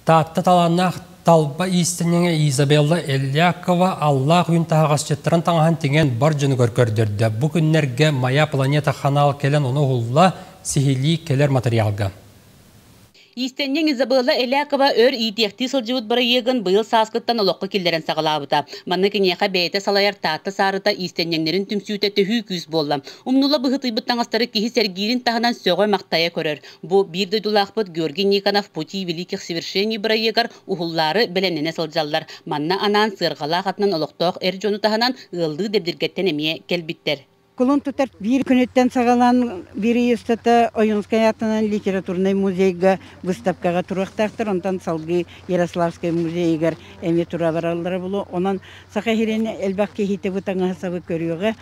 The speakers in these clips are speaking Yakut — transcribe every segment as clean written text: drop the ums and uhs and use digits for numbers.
Таатта талааннаах талба иистэнньэҥэ Изабелла Эллякова аллаах үүн таһаҕасчыттарын таҥаһын тигэн бар дьонугар көрдөрдө. Бу күннэргэ Моя планета ханаал кэлэн ону уһулла, сиһилии кэлэр материалга. Иистэнньэҥ Изабелла Элякова өр иитиэхтии сылдьыбыт бырайыагын быйыл сааскыттан олоххо киллэрэн саҕалаабыта. Манна киниэхэ бэйэтэ салайар Таатта Саарыта иистэнньэҥнэрин түмсүүтэ төһүү күүс буолла. Умнулла быһыытыйбыт таҥастары киһи сэргиирин таһынан сөҕө-махтайа көрөр. Бу биир дойдулаахпыт Георгий Никонов «Пути великих свершений» бырайыагар уһуллаары бэлэмнэнэ сылдьаллар. Манна анаан сыарҕалаах атынан олохтоох эр дьону таһынан ыаллыы Дэбдиргэттэн эмиэ кэлбиттэр. Кулун тутар биир күнүттэн саҕалаан биир ый устата Ойуунскай аатынан литературнай музейга выставкаҕа туруохтаахтар. Онтон салгыы Ярославскай музейыгар эмиэ тура бараллара буолуо. Онон Саха сирин элбэх киһитэ бу таҥаһы-сабы көрүөҕэ.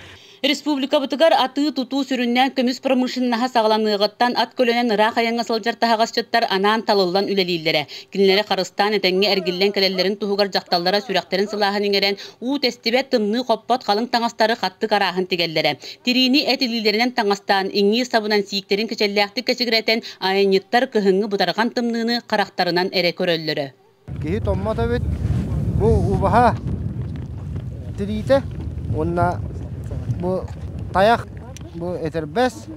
Республикабытыгар атыы-тутуу сүрүннээн көмүс промышленноһа саҕаланыаҕыттан ат көлөнөн ыраах айаҥҥа сылдьар таһаҕасчыттар анаан талыллан үлэлииллэрэ. Кинилэри харыстаан этэҥҥэ эргиллэн кэлэллэрин туһугар дьахталлара сүрэхтэрин сылааһын иҥэрэн, уу тэстибэт, тымныы хоппот халыҥ таҥастары хаттык арааһын тигэллэрэ. Тириини эт илиилэринэн таҥастаан, иҥиир сабынан сииктэрин кичэллээхтик кэчигирэтэн, айанньыттар кыһыҥҥы бытарҕан тымныыны харахтарынан эрэ көрөллөрө. Киһи томмот эбит. Бу убаһа тириитэ уонна бу тайах, бу этэрбэс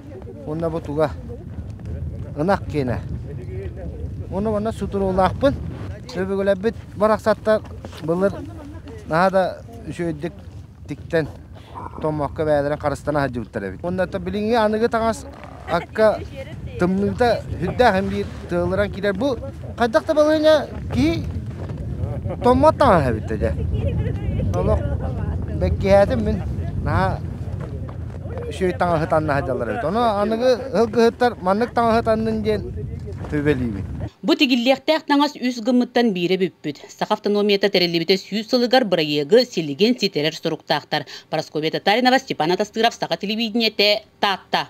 уонна бу туга ынах киэнэ. Уонна манна сутуруулаахпын. Өбүгэлэрбит барахсаттар былыр наһаа да үчүгэйдик тиктэн томмокко бэйэлэрин харыстана сылдьыбыттар эбит. Уонна билиҥҥи аныгы таҥас акка тымныыта сүрдээх им биир тыалыран киирэр. Бу хайдах да балаһыанньа киһи томмот таҥаһа эбит дьэ. Олох бэккиһээтим мин наһаа үчүгэй таҥаһы танна сылдьаллар эбит. Ону аныгы ыһылгыһыттар маннык таҥаһы таннын диэн сүбэлиибин. Бу тигиллиэхтээх таҥас үс гыммыттан биирэ бүппүт. Саха автономията тэриллибитэ 100 сылыгар бырайыагы силигин ситэрэр соруктаахтар. Парасковья Татаринова, Степан Атастыров, Саха телевидениетэ, Таатта.